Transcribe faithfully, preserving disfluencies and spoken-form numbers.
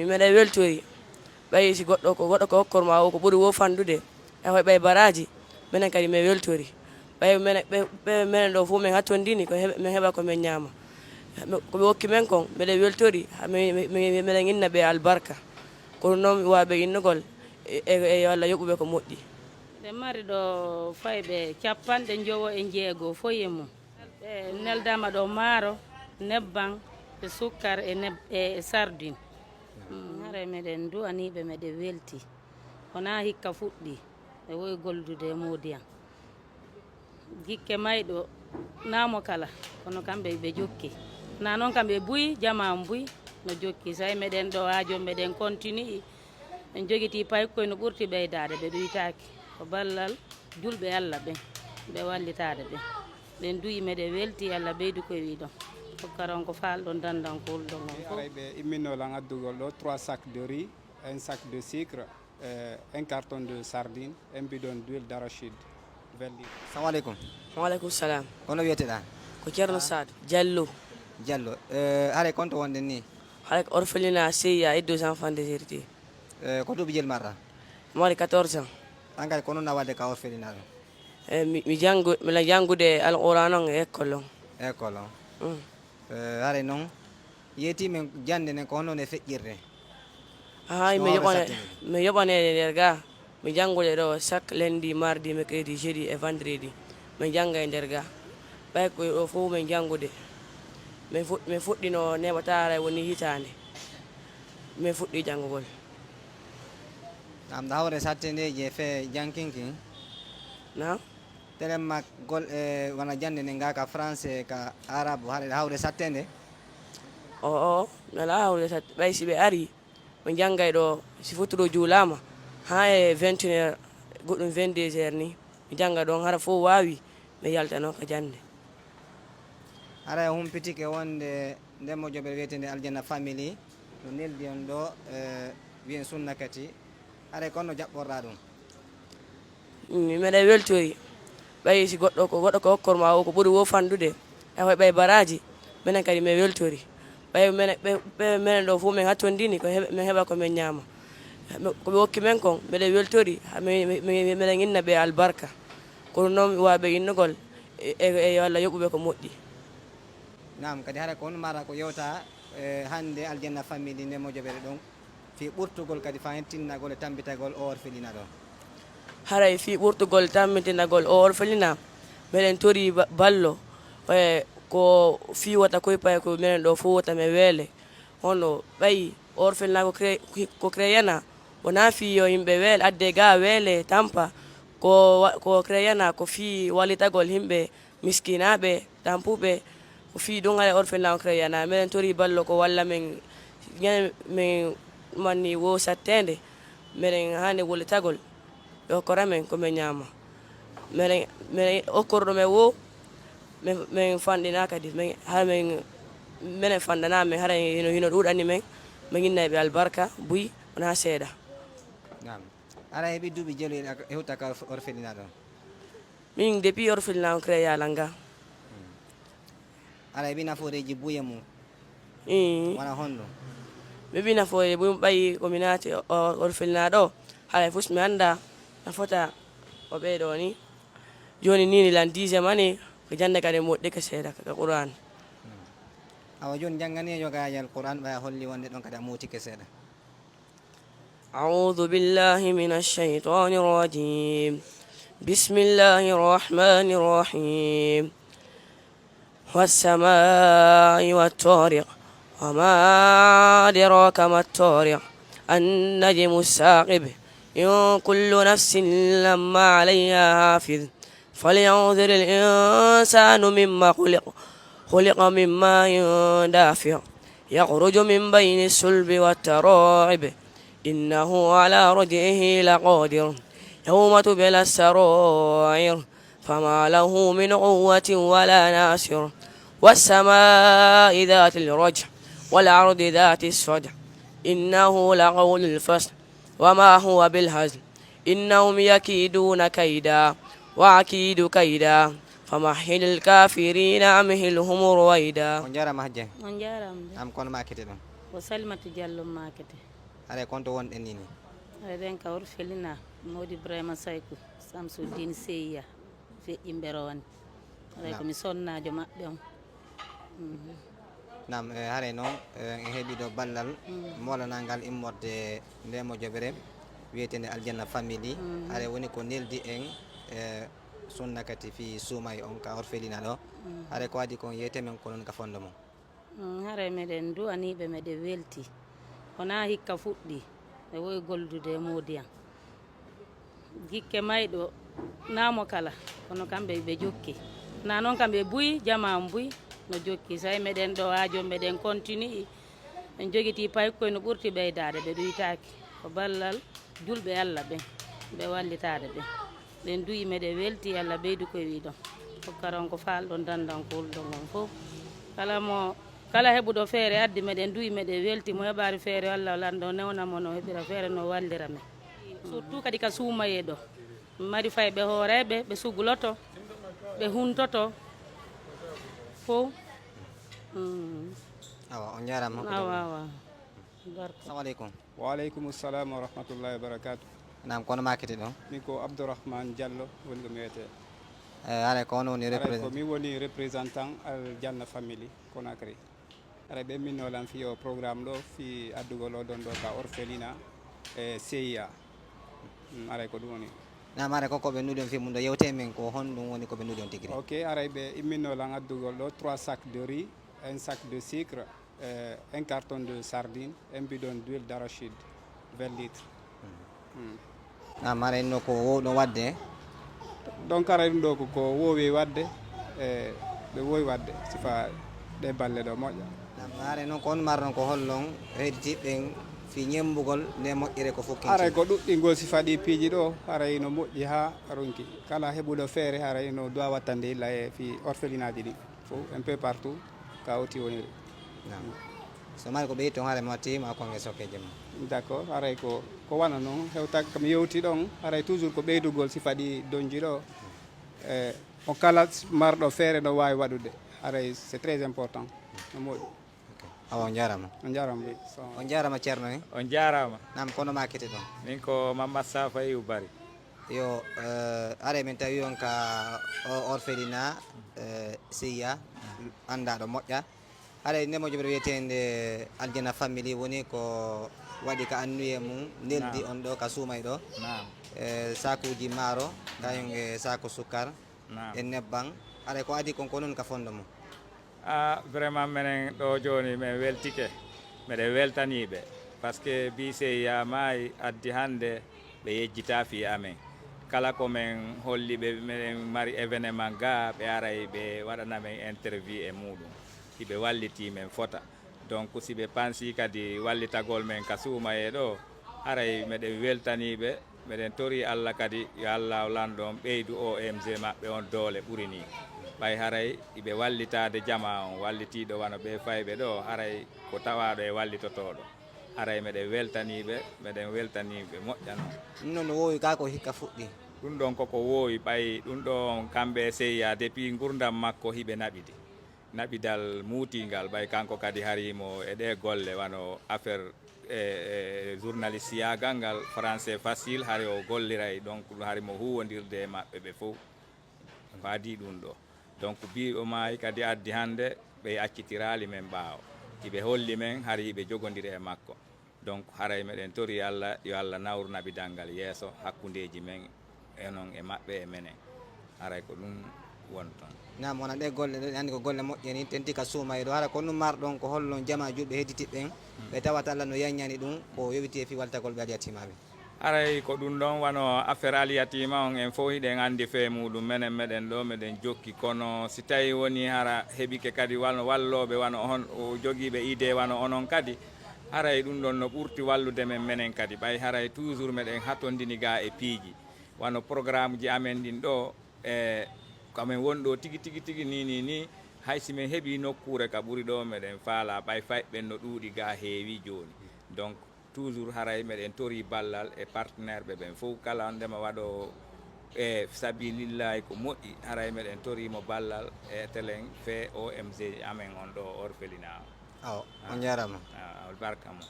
Meɗen weltori. Ɓay si goɗɗo ko, goɗɗo ko okkor ma o ko ɓuri wo fanɗude, e hoy ɓay baraaji, menen kadi men weltori. Ɓay menen, ɓe, ɓe menen ɗo fof men hattondini ko heɓa, men heɓa ko men ñaama. Ko ɓe okki men kon, meɗen weltori, ha men, men, men, meɗen inna ɓe albarka. Ko ɗum noon mi waawi ɓe innugol, e, e, e yo Allah yoɓu ɓe ko moƴƴi. Ɓe mari ɗo fayɓe capanɗe njowo e njeego fof e mum. Ɓe neldaama ɗo maaro, nebban, e sukkar, e neb-, e, e sardine. Mm, haray meɗen du'anii ɓe, meɗen welti. Wonaa hikka fuɗɗi, ɓe woyi goldude e moodi an. Jikke mayɗo, naa mo kala, kono kamɓe ɓe jokki. Naa noon kamɓe buy, jamaa buy no jokki. Say meɗen ɗo haa jooni meɗen continue. En jogitii paykoy no ɓurti ɓeydaade, ɓe ɗuytaaki. Ko ballal julɓe Allah ɓen, ɓe wallitaade ɓen. Ɓen duyi meɗen welti, Allah ɓeydu koye wiɗon. Hokkara on ko faalɗon, dandan ko hulɗon on fof. Haray ɓe imminno lan addugol ɗo trois sacs de riz, un sac de sucre, euh, un carton de sardine, un bidon d'huile d'arachide, vingt litres. Salamu aleykum. Wa aleykum salam. Kono wiyeteɗaa? Ko Ceerno Saadu Jallo. Jallo. Euh, haray konto wonde ni? Haray ko orphelinat C I A et deux enfants désertés. Eh, ko duuɓi jel marɗa? Mi waɗi quatorze ans. An kadi ko noon nawade ka orphelinat ɗo? Eh, mi, mi janngu-, miɗa janngude Alquran on e école on. École on. Mm. Eh, haray noon, yeetii men jannde nden ko honno nde feƴƴirde? Hay, mi yoɓane, mi yoɓane e nder ga. Mi janngude ɗo chaque lundi, mardi, mercredi, jeudi et vendredi. Mi jannga e nder ga. Ɓay ko ɗo fof min janngude. Min fuɗ-, min fuɗɗino neɓataare woni hitaande. Min fuɗɗi janngugol. Naam, ɗo hawre sattendeeji e fee jankinki? Naam? Telen ma gol-, e, wona jannde nden ga ka français, ka arabe, haɗa ɗo hawre sattende? O, o, mi alaa hawre sat-, ɓay si ɓe ari, mi janngay ɗo, si futuro juulaama, haa e vingt et une heures, goɗɗum vingt-deux heures ni, mi jannga ɗon, hara fof waawi, mi yalta noon ka jannde. Haray a humpitike wonde nden mojobere wiyeteende Aljanna Family, no neldi on ɗo, e, wiyen Sunna Kati. Haray ko honno jaɓɓorɗaa ɗum? Mi meɗa weltori. Ɓay si goɗɗo ko, goɗɗo ko okkor ma o ko ɓuri wo fanɗude, e hoy ɓay baraaji, menen kadi men weltori. Ɓay menen, ɓe, ɓe menen ɗo fof men hattondini ko heɓa, men heɓa ko men ñaama. Ko ɓe okki men kon, meɗen weltori, ha men, men, men, meɗen inna ɓe albarka. Ko ɗum noon mi waawi ɓe innugol, e, e, e yo Allah yoɓu ɓe ko moƴƴi. Naam, kadi hara ko on mara ko yewta, e, hannde Aljanna Family nde mojobere ɗon, fii ɓurtugol kadi fahin tinnagol e tambitagol o orfelina ɗo. Haray fii ɓurtugol tammitinagol o orfelina, meɗen tori ba-, ballo, e, ko fii wota koy pay ko menen ɗo fof wota men weele. Hono ɓay orfelina ko cre-, ko créana, wonaa fii yo yimɓe weel-, adde ga weele tampa, ko wa-, ko créana ko fii wallitagol yimɓe miskinaaɓe, tampuɓe, ko fii ɗum haɗa orphelinat on créana. Meɗen tori ballo ko walla men, ñande men manni wo satteende, meɗen haani wallitagol, ɓe okkora men ko men ñaama. Meɗen, meɗen okkorɗo men wo, men, men fanɗina kadi, men, hara men, menen fanɗana men, hara hino, hino ɗuuɗani men, men innay ɓe albarka, buy, wonaa seeɗa. Naam. Aɗa heɓi duuɓi jelu e, e hutta ka orf-, orfelina ɗo? Min, depuis orphelinat on créé Yalanga. Aɗa heɓi nafooreeji buy e mum? Ii. Wona honɗum? Mi heɓi nafooreeji buy, ɓayi ko mi naati o, o, orphelinat ɗo. Haray fus mi annda no fota o ɓee ɗo ni. Jooni ni, ni lan dixième année, ko jannde kadi moƴƴi ke seeɗa ka Qur'an. Awa jooni janngani e yogayal Qur'an, ɓaya holli wonde ɗon kadi a mootike seeɗa. أعوذ بالله من الشيطان الرجيم. بسم الله الرحمن الرحيم. والسماء والطارق. وما أدراك ما الطارق. النجم الثاقب. إن كل نفس لما عليها حافظ. فلينظر الإنسان مما خلق. خلق من ماء دافق. يخرج من بين الصلب والترائب. إنه على رجعه لقادر. يوم تبلى السرائر. فما له من قوة ولا ناصر. والسماء ذات الرجع. والأرض ذات الصدع. إنه لقول الفصل. وما هو بالهزل. إنهم يكيدون كيدا. وأكيد كيدا. فمهل الكافرين أمهلهم رويدا. On njaaraama, Hajja. On njaaraama. Am, ko on maakete ɗon? Ko Salimatu Jallo maakete. Haray kon to wonɗen nii nii? Eɗen ka orfelina Modi Ibrahima Sayku Samsuddin Seyya feƴƴimɓe rowani. Haray ko mi sonnaajo maɓɓe on. Nam, eh, haray noon, eh, en heɓi ɗo ballal moolanangal immorde nde mo joɓere wiyeteende Aljanna Family. Haray woni ko neldi en, eh, sunna kadi fii suumay on ka orfelina ɗo. Haray ko adii kon yeewte men ko noon ka fondo mum. Haray meɗen du'anii ɓe, meɗen weltii. Wonaa hikka fuɗɗii, ɓe woyi goldude e moodi an. Jikke mayɗo naamo kala, kono kamɓe ɓe jokki. Na noon kamɓe buy, jamaa on buy no jokki. Say meɗen ɗo aajo, meɗen continue. En jogitii paykoy no ɓurti ɓeydaade, ɓe ɗuytaaki. Ko ballal julɓe Alla ɓen, ɓe wallitaade ɓen. Ɓen duyi meɗen weltii, Alla ɓeydu koye wii ɗon. Hokkara on ko faalɗon, dandan ko hulɗon on fof. Kala mo, kala heɓuɗo feere addi meɗen duyi meɗen weltii, mo heɓaari feere Alla lanɗo newna mo no heɓira feere no wallira men. Surtout kadi ka suumayee ɗo. Mari fay ɓe hooreeɓe, ɓe sugloto, ɓe huntoto. Fof. Awa, on njaaraama. Awa, awa. Barka. Assalamu aleykum. Wa aleykum salam wa rahmatullahi wa barakatu. Nam, kono makete ɗo? Min ko Abdourahmane Diallo woni ko mi wiyetee. Eh, haray ko on woni Haray ko représentant? Mi woni représentant Al Janna Family Conakry. Haray ɓe minno lan fii o programme ɗo fii addugol o ɗon ɗo ka orphelina e C I A. Mm, haray ko ɗum woni. Nam, haray ko ko ɓe nudi on fii mum ɗo, yewte men ko honɗum woni ko ɓe nudi on tigi? Ok, haray ɓe imminno lan addugol ɗo trois sacs de riz, un sac de sucre, euh, un carton de sardine, un bidon d'huile d'arachide, vingt litres. Mm. Nam, haray no ko wowɗon waɗde? Donc haray ɗum ɗo ko ko wowi waɗde, e ɓe wowi waɗde sifa ɗe balle ɗo moƴƴa. Nam, haray noon ko on marɗon ko hollon hedditiiɓe ɓen fii ñemmbugol nde moƴƴere ko fukkinti? Haray ko ɗuɗɗingol sifa ɗi piiji ɗo, haray no moƴƴi haa ronki. Kala heɓuɗo feere haray no duwa wattande illa e fii orphelinaaji ɗi fof, un peu partout ka oti woniri. Nam. So mari ko ɓeyti toon, haray mi wattii ma konnge sokkeeji mum. D'accord, haray ko, ko wano noon, hewta ko mi yewti ɗon, haray toujours ko ɓeydugol sifa ɗi donji ɗo. E on kala marɗo feere no waawi waɗude, haray c'est très important. No moƴƴi. Ok. Awa, on njaaraama. On njaaraama, oui. So- On njaaraama, Ceerno en. On njaaraama. Nam, kono makete ɗon? Min ko Mamad Safayiu Bari. Yo, eh, haray min tawi on ka o orphelinat, eh, C I A, anndaaɗo moƴƴa. Haray nde moƴƴere wiyeteende Aljanna Family woni ko waɗi ka annuye mum, neldi Naam. On ɗo ka suumay ɗo. Naam. Eh, sakuuji maaro, kañum e saku sukkar, Naam. E nebban. Haray ko adii kon ko noon ka fondo mum? Ah, vraiment menen ɗo jooni men weltike. Meɗen weltanii ɓe. Parce que B C I A maayi addi hannde ɓe yejjitaa fii amen. Kala ko men holli ɓe, meɗen mari événement ga, ɓe aray ɓe waɗana men interview e muuɗum. Hiɓe wallitii men fota. Donc si ɓe pansii kadi wallitagol men ka suumayee ɗo, haray meɗen weltanii ɓe. Meɗen torii Alla kadi yo Alla lanɗo on ɓeydu O M G maɓɓe on doole ɓuri nii. Ɓay haray iɓe wallitaade jamaa on, wallitiiɗo wano ɓee fayɓe ɗo, haray ko tawaaɗo e wallitotooɗo. Haray meɗen weltanii ɓe, meɗen weltanii ɓe moƴƴa non. Ɗum noon no woowi kaa ko hikka fuɗɗii. Ɗum ɗon koko woowi, ɓay ɗum ɗo on kamɓe e C I A depuis ngurdam makko hiɓe naɓidi. Naɓidal muutiingal, ɓay kanko kadi hari mo e ɗee golle wano affaire e, e journaliste yaagal ngal français facile, hari o golliray, donc ɗum hari mo huuwondirde e maɓɓe ɓe fof. Ko adii ɗum ɗo. Donc biiɗo maayi kadi addi hannde ɓe accitiraali men ɓaawo. Hiɓe holli men hari hiɓe jogondiri e makko. Donc haray meɗen torii Alla yo Alla nawru naɓidal ngal yeeso hakkundeeji men, e non e maɓɓe e menen. Haray ko ɗum woni toon. Naam, wona ɗee golle ɗe, ɗe anndi ko golle moƴƴe nii, tentii ka suumayee ɗo. Hara ko ɗum marɗon ko holno jamaa juulɓe hedditiiɓe ɓen, ɓe tawata Alla no yaññani ɗum ko yowiti e fii wallitagol ɓe aliyatiimaaɓe? Haray ko ɗum ɗon wano affaire aliyatiima on, en fof hiɗen anndi fee muuɗum, menen meɗen ɗo meɗen jokki, kono si tawii wonii hara heɓike kadi wano wallooɓe wano on, o jogiiɓe idée wano onon kadi, haray ɗum ɗon no ɓurti wallude men menen kadi, ɓay haray toujours meɗen hatondini ga e piiji wano programme ji amen ɗin ɗo, e ko amen woni ɗo tigi tigi tigi ni ni ni, hay si men heɓii nokkuure ka ɓuri ɗo meɗen faalaa, ɓay fayɓe ɓen no ɗuuɗi ga heewi jooni. Donc toujours haray meɗen torii ballal e partenaire ɓe ɓen fof, kala ndema waɗo e sabilillahi ko moƴƴi, haray meɗen torii mo ballal e telen fee O M G amen on ɗo orphelinat o. Awa, on njaaraama. Ah, barka mo.